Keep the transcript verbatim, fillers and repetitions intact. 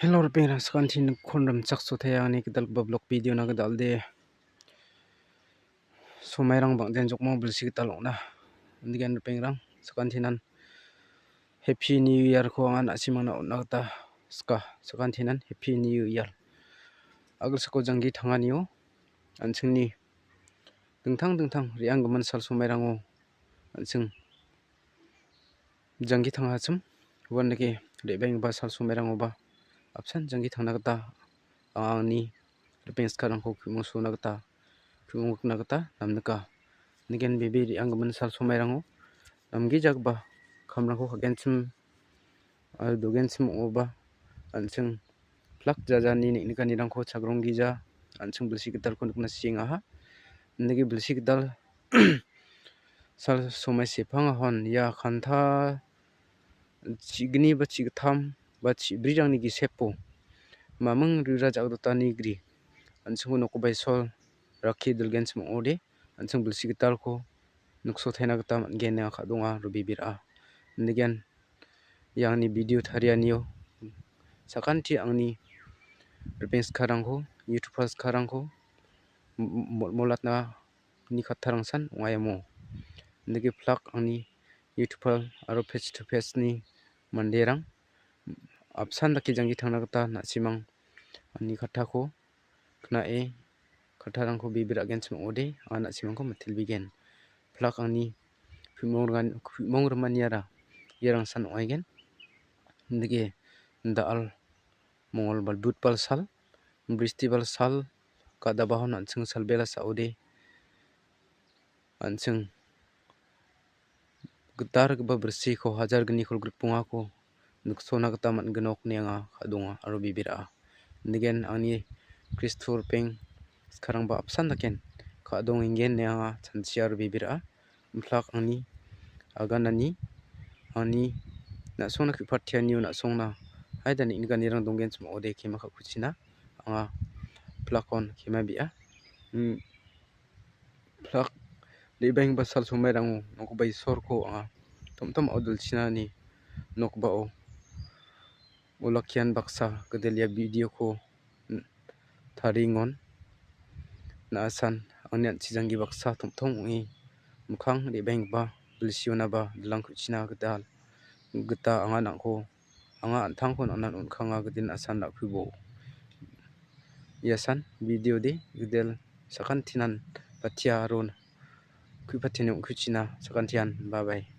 Hello, ripengrang, sakantin kon rimchaksotaia angni gitalgipa blog video-na gidalde. Somairang bang·den jokmo bilsi gital ong·na. Indigen ripengrang, sakantinan Happy New Year-ko anga na·simangna on·na gita sika. Sakantinan Happy New Year. Agilsako janggi tanganio an·chingni dingtang dingtang re·anggimin sal somairango an·ching janggi tangachim, uandake re·baenggipa sal somairangoba apsan janggi tangna gita anga angni ripeng sikarangko ku·mung sona gita, ku·mung rikna gita namnika. Nigen bebe re·anggimin sal somairango namgijagipa kamrangko ka·genchim aro dogenchim ong·oba an·ching plak jajani neng·nikanirangko chagrong gija an·ching bilsi gitalko nikna siengaha. Indake bilsi gital sal somai sepangahon ia kanta chi·gni ba chi·gittam ba chi·brirangni gisepo maming rira ja·gdotani gri an·chingko nokoba isol rakki dilgenchim ong·ode an·ching bilsi gitalko niksotaina gita man·gen ine ka·donga aro bebe ra·a. Indegen iangni video tarianio sakanti angni ripeng sikarangko, YouTuber sikarangko m-, m-, molmolatna ni kattarangsan ong·aemo. Indake plak angni YouTuber aro face to face-ni manderang apsan dake janggi tangna gita na·simang angni kattako knae kattarangko bebe ra·genchim ong·ode, anga na·simangko mitelbegen. Plak angni ku·mong ringan-, ku·mong rimaniara iarangsan ong·aigen. Indake da·al, mongolbal, budbal sal, bristibal sal, gadabahon an·ching salbela sa·ode, an·ching gitalgipa bilsiko hajar gni kolgrikbongako niksona gita man·ginok ine anga ka·donga aro bebe ra·a. Indegen angni Kristo ripeng sikarangba apsan daken ka·dongenggen ine anga chanchia aro bebe ra·a. Implak angni aganani, angni na·songna ku·patianio na·songna haida neng·nikanirang donggenchim ong·ode kema ka·kuchina anga plakon kema bi·a. Mm, plak re·baenggipa sal somairango nokgipa Isorko anga tom·tom a·odilchinani nokbao olakkian baksa gidelia video-ko n-, tariengon. Na·asan angni an·ching janggi baksa tom·tom ong·e mikkang re·baenggipa bilsionaba dilangkuchina gita, gita anga nang·ko, anga an·tangko nang·nan on·kanga gidin asan ra·kubo. Iasan video de gidel sakantinan batia aro ku·pateni ong·kuchina sakantian. Bye bye.